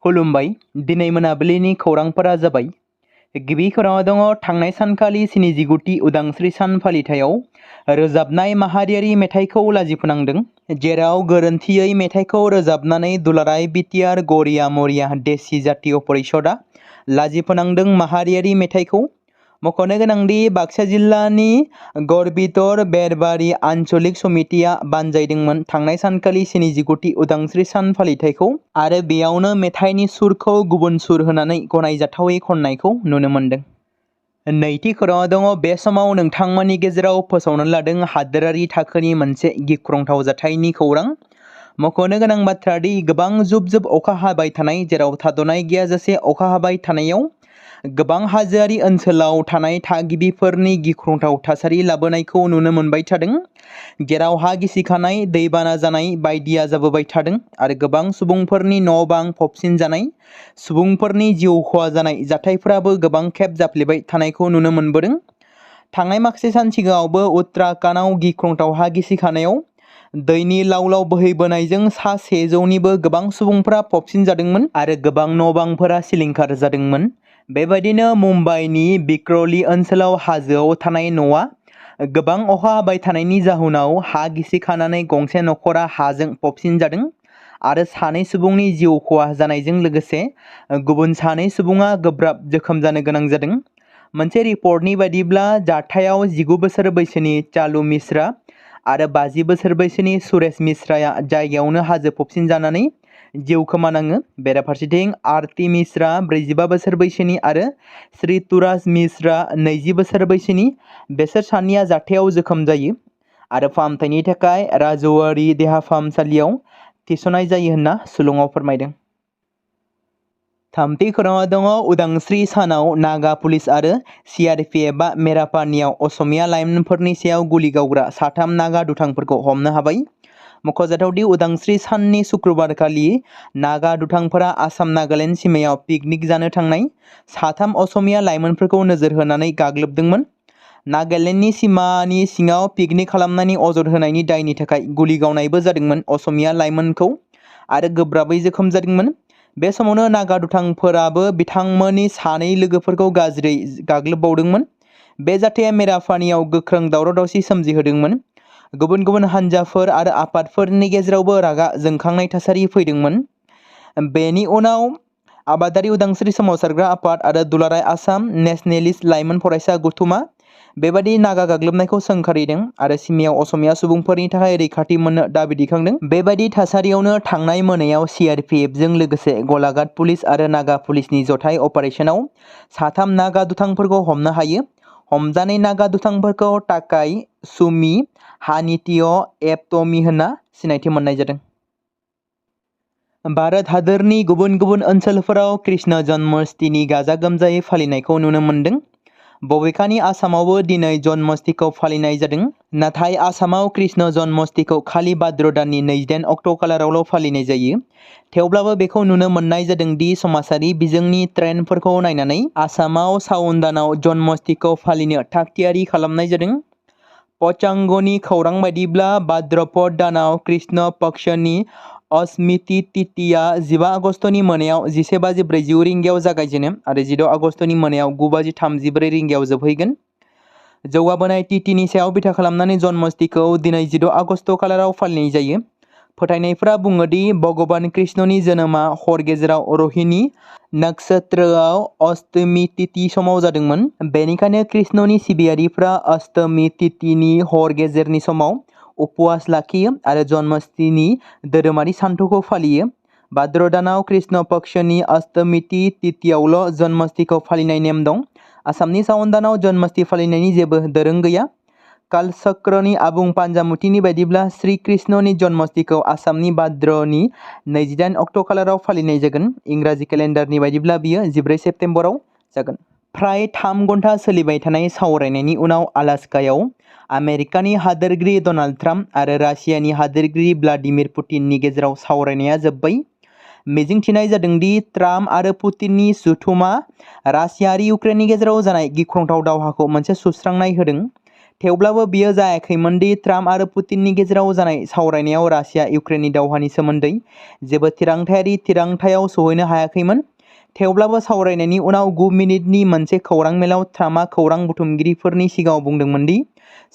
खुलुमबाय दिनै मोनाबिलिनि खौरांफोरा जाबाय। गिबि खौराङाव दङ थांनाय सानखालि 79थि उदांस्रि सान फालिथायाव रोजाबनाय माहारियारि मेथाइखौ लाजिफोनांदों, जेराव गोरोन्थियै मेथाइखौ रोजाबनानै दुलाराय बिटिआर गरिया मरिया देसि जातीय परिषदआ लाजिफोनांदों माहारियारि मेथाइखौ। मख'नो गोनांदि बाक्सा जिल्लानि गरबितर बेरबारि आन्चलिक समितिया बानजायदोंमोन थांनाय सानखालि 79थि उदांस्रि सान फालिथायखौ आरो बेयावनो मेथाइनि सुरखौ गुबुन सुर होनानै गनायजाथावै खननायखौ नुनो मोन्दों। नैथि खौराङाव दङ बे समाव नोंथांमोननि गेजेराव फोसावनो लादों हादोरारि थाखोनि मोनसे गिख्रंथाव जाथायनि खौरां। मख'नो गोनां बाथ्रा दि गोबां जुब जुब अखा हाबाय थानाय, जेराव थाद'नाय गैयाजासे अखा हाबाय थानायाव गोबां हाजोआरि ओनसोलाव थानाय थागिबिफोरनि गिख्रंथाव थासारि लाबोनायखौ नुनो मोनबाय थादों, जेराव हा गिसिखानाय, दैबाना जानाय बायदिया जाबोबाय थादों आरो गोबां सुबुंफोरनि न' बां फबसिन जानाय, सुबुंफोरनि जिउ खहा जानाय जाथायफोराबो गोबां खेब जाफ्लेबाय थानायखौ नुनो मोनबोदों। थांनाय माखासे सान सिगाङावबो उत्तराखन्डआव गिख्रंथाव हा गिसिखानायाव दैनि लाव लाव बोहैबोनायजों सा 100निबो गोबां सुबुंफोरा फबसिन जादोंमोन आरो गोबां न' बांफोरा सिलिंखार जादोंमोन। बेबायदिनो मुम्बाइनि बिक्रली ओनसोलाव हाजोआव थानाय न'आ गोबां अखा हाबाय थानायनि जाहोनाव हा गिसिखानानै गंसे नखरा हाजों फबसिन जादों आरो 2 सुबुंनि जिउ खहा जानायजों लोगोसे गुबुन 2 सुबुङा गोब्राब जोखोम जानो गोनां जादों। मोनसे रिपर्टनि बायदिब्ला जाथायाव 19 बोसोर बैसोनि चालु मिश्रा आरो 50 बोसोर बैसोनि सुरेश मिश्राया जायगायावनो हाजो फबसिन जानानै जिउ खोमानाङो। बेराफारसेथिं आरती मिश्रा 45 बोसोर बैसोनि आरो श्रीतुराज मिश्रा 20 बोसोर बैसोनि बेसोर सानैया जाथायाव जोखोम जायो आरो फाहामथायनि थाखाय राजौआरि देहा फाहामसालियाव थिसननाय जायो होनना सुलुङाव फोरमायदों। थामथि खौराङाव दङ उदांस्रि सानाव नागा पुलिस आरो सिआरपिएफआ मेरापानियाव असमिया लाइमोनफोरनि सायाव गुलि गावग्रा 3 नागा दुथांफोरखौ हमनो हाबाय। मख'जाथावदि उदांस्रि साननि शुक्रबारखालि नागा दुथांफोरा आसाम नागालेण्ड सीमायाव पिकनिक जानो थांनाय 3 असमिया लाइमोनफोरखौ नोजोर होनानै गाग्लोबदोंमोन। नागालेण्डनि सीमानि सिङाव पिकनिक खालामनायनि अजद होनायनि दायनि थाखाय गुलि गावनायबो जादोंमोन असमिया लाइमोनखौ आरो गोब्राबै जोखोम जादोंमोन। बे समावनो नागा दुथांफोराबो बिथांमोननि 2 लोगोफोरखौ गाज्रियै गाग्लोबबावदोंमोन। बे जाथाया मेरापानियाव गोख्रों दावराव-दावसि सोमजिहोदोंमोन। गुबुन गुबुन हानजाफोर आरो आफादफोरनि गेजेरावबो रागा जोंखांनाय थासारि फैदोंमोन। बेनि उनाव आबादारि उदांस्रि सोमावसारग्रा आफाद आरो दुलाराय आसाम नेशनेलिस्ट लाइमोन फरायसा गौथुमा बेबादि नागा गाग्लोबनायखौ सोंखारिदों आरो सीमायाव असमिया सुबुंफोरनि थाखाय रैखाथि मोननो दाबि दैखांदों। बेबायदि थासारियावनो थांनाय मोनायाव सिआरपिएफजों लोगोसे गलाघाट पुलिस आरो नागा पुलिसनि जथाय अपारेशनाव 3 नागा दुथांफोरखौ हमनो हायो। हमजानाय नागा दुथांफोरखौ ताकाई सुमी हानितिय एपटमी होनना सिनायथि मोननाय जादों। भारत हादोरनि गुबुन गुबुन ओनसोलफोराव कृष्ण जन्माष्टमीनि गाजा गोमजायै फालिनायखौ नुनो मोन्दों। बबेखानि आसामावबो दिनै जन्माष्टमीखौ फालिनाय जादों। नाथाय आसामाव कृष्ण जन्माष्टमीखौ खालि भाद्र दाननि 28 अक्ट' खालारावल' फालिनाय जायो। थेवब्लाबो बेखौ नुनो मोननाय जादों दि समाजारि बिजोंनि ट्रेन्डफोरखौ नायनानै आसामाव सावन दानाव जन्माष्टमीखौ फालिनो थागथियारि खालामनाय जादों। पचांगनि खौरां बायदिब्ला भाद्रपद दानाव कृष्ण पक्षनि अष्टमी तिथिया 15 आगस्तनि मोनायाव 11:40 रिंगायाव जागायजेनो आरो 16 आगस्तनि मोनायाव 9:34 रिंगायाव जोबहैगोन। जौगाबोनाय तिथिनि सायाव बिथा खालामनानै जन्माष्टमीखौ दिनै 16 आगस्त खालाराव फालिनाय जायो। फोथायनायफोरा बुङो दि भगवान कृष्णनि जोनोमा हर गेजेराव रोहिणी नक्षत्रआव अष्टमी तिथि समाव जादोंमोन। बेनिखायनो कृष्णनि सिबियारिफ्रा अष्टमी तिथिनि हर गेजेरनि समाव उपवास लाखियो आरो जन्माष्टमीनि धोरोमारि सानथौखौ फालियो। भाद्र दानाव कृष्ण पक्षनि अष्टमी तिथियावल' जन्माष्टमीखौ फालिनाय नेम दं। आसामनि सावन दानाव जन्माष्टमी फालिनायनि जेबो दोरों गैया। कालचक्रनि आबुं पान्जामुथिनि बायदिब्ला श्री कृष्णनि जन्माष्टमीखौ आसामनि भाद्रनि 28 अक्ट' खालाराव फालिनाय जागोन। इंराजि केलेन्डारनि बायदिब्ला बियो 14 सेप्तेम्बराव जागोन। फ्राय 3 घन्टा सोलिबाय थानाय सावरायनायनि उनाव आलास्कायाव आमेरिकानि हादोरगिरि डनाल्ड ट्राम्प आरो रासियानि हादोरगिरि व्लादिमिर पुतिननि गेजेराव सावरायनाया जोब्बाय। मिजिंथिनाय जादों दि ट्राम्प आरो पुतिननि जथुमा रासिया आरो इउक्रेननि गेजेराव जानाय गिख्रंथाव दावहाखौ मोनसे सुस्रांनाय होदों। थेवब्लाबो बियो जायाखैमोन दि ट्राम्प आरो पुतिननि गेजेराव जानाय सावरायनायाव रासिया इउक्रेननि दावहानि सोमोन्दै जेबो थिरांथायाव सौहैनो हायाखैमोन। थेवब्लाबो सावरायनायनि उनाव 9 मिनिटनि मोनसे खौरां मेलाव ट्राम्पआ खौरां बुथुमगिरिफोरनि सिगाङाव बुंदोंमोन दि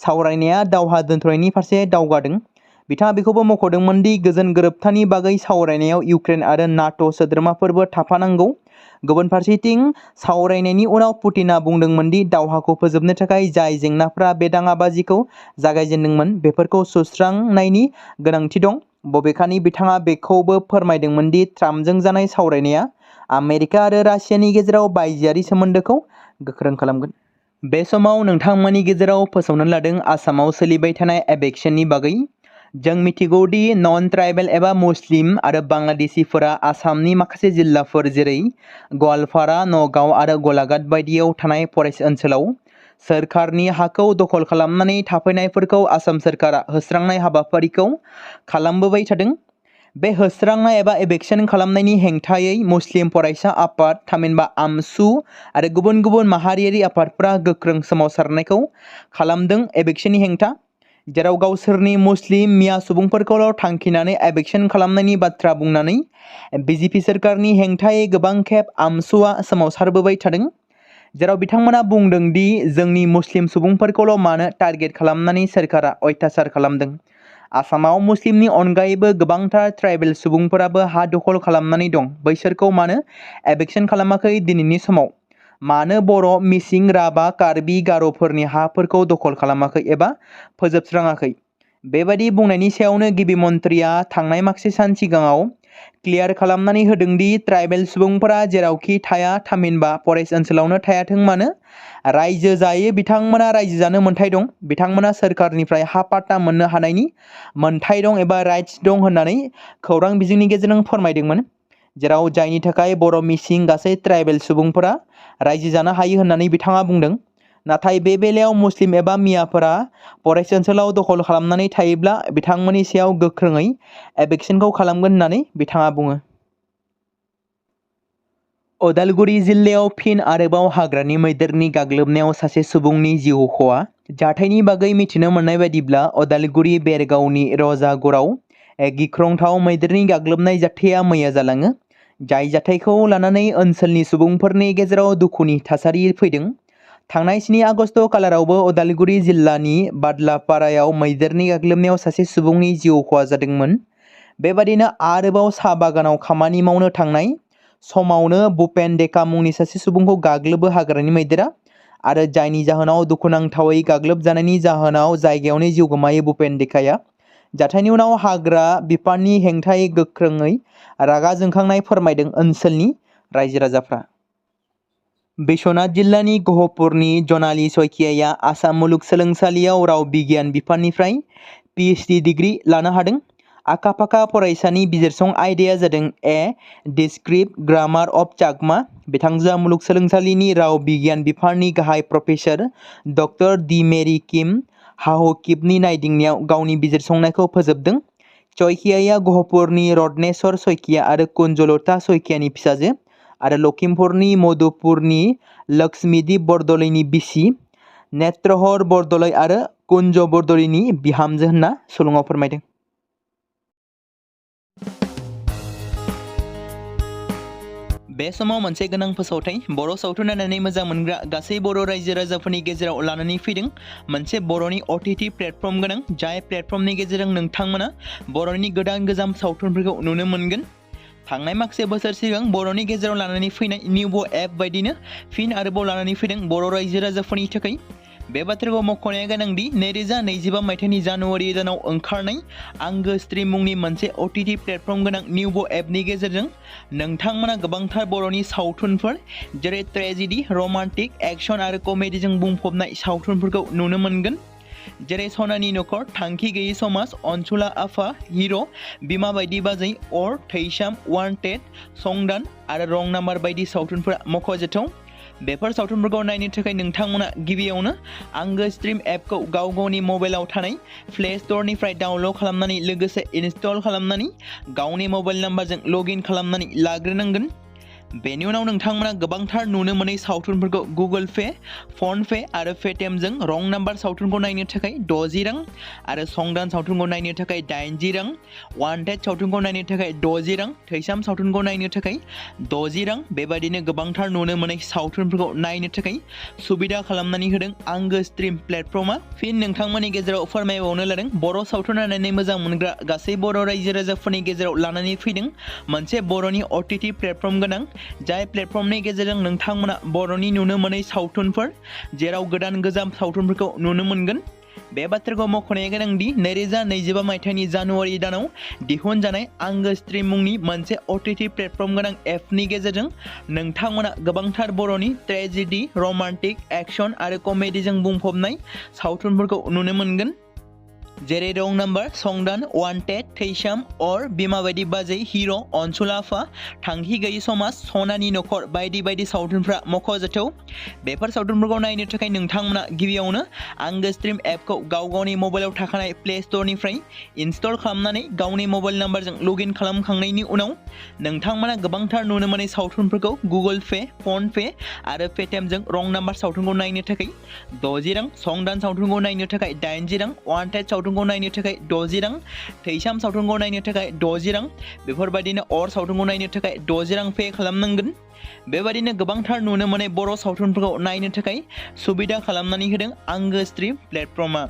सावरायनाया दावहा दोनथ'नायनि फारसे दावगादों। बिथाङा बेखौबो मख'दोंमोन दि गोजोन गोरोबथानि बागै सावरायनायाव इउक्रेन आरो नाटो सोद्रोमाफोरबो थाफानांगौ। गुबुन फारसेथिं सावरायनायनि उनाव पुतिनआ बुंदोंमोन दि दावहाखौ फोजोबनो थाखाय जाय जेंनाफोरा बे दाङाबाजिखौ जागायजेनदोंमोन बेफोरखौ सुस्रांनायनि गोनांथि दं। बबेखानि बिथाङा बेखौबो फोरमायदोंमोन दि ट्राम्पजों जानाय सावरायनाया आमेरिका आरो रासियानि गेजेराव बायजोआरि सोमोन्दोखौ गोख्रों खालामगोन। बे समाव नोंथांमोननि गेजेराव फोसावनो लादों आसामाव सोलिबाय थानाय एबेक्शननि बागै। जों मिथिगौ दि नन ट्राइबेल एबा मुस्लिम आरो बांलादेशिफोरा आसामनि माखासे जिल्लाफोर जेरै गवालपारा, नगाव आरो गलाघाट बायदियाव थानाय फरेस्ट ओनसोलाव सोरखारनि हाखौ दखल खालामनानै थाफैनायफोरखौ आसाम सोरखारा होस्रांनाय हाबाफारिखौ खालामबोबाय थादों। बे होस्रांनाय एबा एबेक्शन खालामनायनि हेंथायै मुस्लिम फरायसा आफाद, थामहिनबा आमसु आरो गुबुन गुबुन माहारियारि आफादफोरा गोख्रों सोमावसारनायखौ खालामदों एबेक्शननि हेंथा, जेराव गावसोरनि मुस्लिम मिया सुबुंफोरखौल' थांखिनानै एबेक्शन खालामनायनि बाथ्रा बुंनानै बिजेपि सोरखारनि हेंथायै गोबां खेब आमसुआ सोमावसारबोबाय थादों, जेराव बिथांमोना बुंदों दि जोंनि मुस्लिम सुबुंफोरखौल' मानो टारगेट खालामनानै सोरखारा अयथासार खालामदों। आसामाव मुस्लिमनि अनगायैबो गोबांथार ट्राइबेल सुबुंफोराबो हा दखल खालामनानै दं। बैसोरखौ मानो एबेक्शन खालामाखै? दिनैनि समाव मानो बर', मिसिं, राभा, कार्बि, गार'फोरनि हाफोरखौ दखल खालामाखै एबा फोजोबस्राङाखै? बेबादि बुंनायनि सायावनो गिबि मन्थ्रिया थांनाय माखासे सान सिगाङाव क्लियार खालामनानै होदों दि ट्राइबेल सुबुंफोरा जेरावखि थाया, थामहिनबा फरेस्ट ओनसोलावनो थायाथों मानो रायजो जायो, बिथांमोना रायजो जानो मोन्थाय दं। बिथांमोना सोरखारनिफ्राय हा पाट्टा मोननो हानायनि मोन्थाय दं एबा राइट्स दं होननानै खौरां बिजोंनि गेजेरजों फोरमायदोंमोन, जेराव जायनि थाखाय बर', मिसिं गासै ट्राइबेल सुबुंफोरा रायजो जानो हायो होननानै बिथाङा बुंदों। नाथाय बे बेलायाव मुस्लिम एबा मियाफोरा फरेस्ट ओनसोलाव दखल खालामनानै थायोब्ला बिथांमोननि सायाव गोख्रोङै एबेक्शनखौ खालामगोन होननानै बिथाङा बुङो। उदालगुरि जिल्लायाव फिन आरोबाव हाग्रानि मैदेरनि गाग्लोबनायाव सासे सुबुंनि जिउ खहा। जाथायनि बागै मिथिनो मोननाय बायदिब्ला उदालगुरि बेरगावनि रजागराव गिख्रंथाव मैदेरनि गाग्लोबनाय जाथाया मैया जालाङो। जाय जाथायखौ लानानै ओनसोलनि सुबुंफोरनि गेजेराव दुखुनि थासारि फैदों। थांनाय 7 आगस्ट खालारावबो उदालगुरि जिल्लानि बादलापारायाव मैदेरनि गाग्लोबनायाव सासे सुबुंनि जिउ खहा जादोंमोन। बेबादिनो आरोबाव साहा बागानाव खामानि मावनो थांनाय समावनो भुपेन डेका मुंनि सासे सुबुंखौ गाग्लोबो हाग्रानि मैदेरा, आरो जायनि जाहोनाव दुखुनांथावै गाग्लोबजानायनि जाहोनाव जायगायावनो जिउ गोमायो भुपेन डेकाया। जाथायनि उनाव हाग्रा बिफाननि हेंथायै गोख्रोङै रागा जोंखांनाय फोरमायदों ओनसोलनि रायजो राजाफ्रा। बिश्वनाथ जिल्लानि गहपुरनि जनाली सयखियाया आसाम मुलुगसोलोंसालियाव राव बिगियान बिफाननिफ्राय PhD डिग्री लानो हादों। आखा-फाखा फरायसानि बिजिरसं आयदाया जादों ए डिस्क्रिप्ट ग्रामार अफ चाकमा। बिथांजोआ मुलुगसोलोंसालिनि राव बिगियान बिफाननि गाहाय प्रफेसर डक्टर डी मेरी किम हाहकिपनि नायदिंनायाव गावनि बिजिरसंनायखौ फोजोबदों। सयखियाया गहपुरनि रत्नेश्वर सयखिया आरो कुंजलता सयखियानि फिसाजो आरो लखिमपुरनि मधुपुरनि लक्ष्मीदीप बरदलैनि बिसि, नेत्रहर बरदलै आरो कुंज बरदलैनि बिहामजो होनना सुलुङाव फोरमायदों। बे समाव मोनसे गोनां फोसावथाय बर' सावथुन नायनानै मोजां मोनग्रा गासै बर' रायजो राजाफोरनि गेजेराव लानानै फैदों मोनसे बर'नि OTT प्लेटफर्म गोनां, जाय प्लेटफर्मनि गेजेरजों नोंथांमोना बर'नि गोदान गोजाम सावथुनफोरखौ नुनो मोनगोन। थांनाय माखासे बोसोर सिगां बर'नि गेजेराव लानानै फैनाय निउबो एप बायदिनो फिन आरोबाव लानानै फैदों बर' रायजो राजाफोरनि थाखाय। बे बाथ्राखौ मख'नाया गोनांदि 2025 मायथाइनि जानुवारि दानाव ओंखारनाय आंगो स्ट्रिम मुंनि मोनसे OTT प्लेटफर्म गोनां निउबो एपनि गेजेरजों नोंथांमोना गोबांथार बर'नि सावथुनफोर जेरै ट्रेजेडी, रमान्टिक, एक्शन आरो कमेडीजों बुंफबनाय सावथुनफोरखौ नुनो मोनगोन। जेरै सनानि नखर, थांखि गैयै समाज, अनसुला आफा, हिर', बिमा बायदि बाजै, अर, थैसाम, वान्टेड, संदान आरो रं नाम्बार बायदि सावथुनफोरा मख'जाथाव। बेफोर सावथुनफोरखौ नायनो थाखाय नोंथांमोना गिबियावनो आंगो स्ट्रिम एपखौ गाव गावनि मबाइलाव थानाय प्ले स्ट'रनिफ्राय डाउनल'ड खालामनानै लोगोसे इनस्टल खालामनानै गावनि मबाइल नाम्बारजों लग इन खालामनानै लाग्रोनांगोन। बेनि उनाव नोंथांमोना गोबांथार नुनो मोनै सावथुनफोरखौ गुगोल पे, फन पे आरो पेटिएमजों रं नाम्बार सावथुनखौ नायनो थाखाय 60 रां आरो संदान सावथुनखौ नायनो थाखाय 80 रां, वान्टेड सावथुनखौ नायनो थाखाय 60 रां, थैसाम सावथुनखौ नायनो थाखाय 60 रां बेबायदिनो गोबांथार नुनो मोनै सावथुनफोरखौ नायनो थाखाय सुबिदा खालामनानै होदों आंगो स्ट्रिम प्लेटफर्मा। फिन नोंथांमोननि गेजेराव फोरमायबावनो लादों बर' सावथुन नायनानै मोजां मोनग्रा गासै बर' रायजो राजाफोरनि गेजेराव लानानै फैदों मोनसे बर'नि OTT प्लेटफर्म गोनां, जाय प्लेटफर्मनि गेजेरजों नोंथांमोना बर'नि नुनो मोनै सावथुनफोर जेराव गोदान गोजाम सावथुनफोरखौ नुनो मोनगोन। बे बाथ्राखौ मख'नाया गोनांदि 2025 मायथाइनि जानुवारि दानाव दिहुनजानाय आंगो स्ट्रिम मुंनि मोनसे OTT प्लेटफर्म गोनां एपनि गेजेरजों नोंथांमोना गोबांथार बर'नि ट्रेजेडि, रमान्टिक, एक्शन आरो कमेडिजों बुंफबनाय सावथुनफोरखौ नुनो मोनगोन। जेरै रं नाम्बार, संदान, वान्टेड, थैसाम, अर, बिमा बायदि बाजै, हिर', अनसुला आफा, थांखि गैयि समाज, सनानि नखर बायदि बायदि सावथुनफ्रा मख'जाथाव। बेफोर सावथुनफोरखौ नायनो थाखाय नोंथांमोना गिबियावनो आंगो स्ट्रिम एपखौ गावनि मबाइलाव थाखानाय प्ले स्ट'रनिफ्राय इनस्टल खालामनानै गावनि मबाइल नाम्बारजों लगइन खालामखांनायनि उनाव नोंथांमोना गोबांथार नुनो मोनै सावथुनफोरखौ गुगोल पे, फन पे आरो पेटिएमजों रं नाम्बार सावथुनखौ नायनो थाखाय 60 रां, संदान सावथुनखौ नायनो थाखाय 80 रां, वान्टेड सावथुनखौ नायनो थाखाय 60 रां, थैसाम सावथुनखौ नायनो थाखाय 60 रां बेफोरबायदिनो अर सावथुनखौ नायनो थाखाय 60 रां पे खालामनांगोन। बेबायदिनो गोबांथार नुनो मोनै बर' सावथुनफोरखौ नायनो थाखाय सुबिदा खालामनानै होदों आंगो स्ट्रिम प्लेटफर्मा।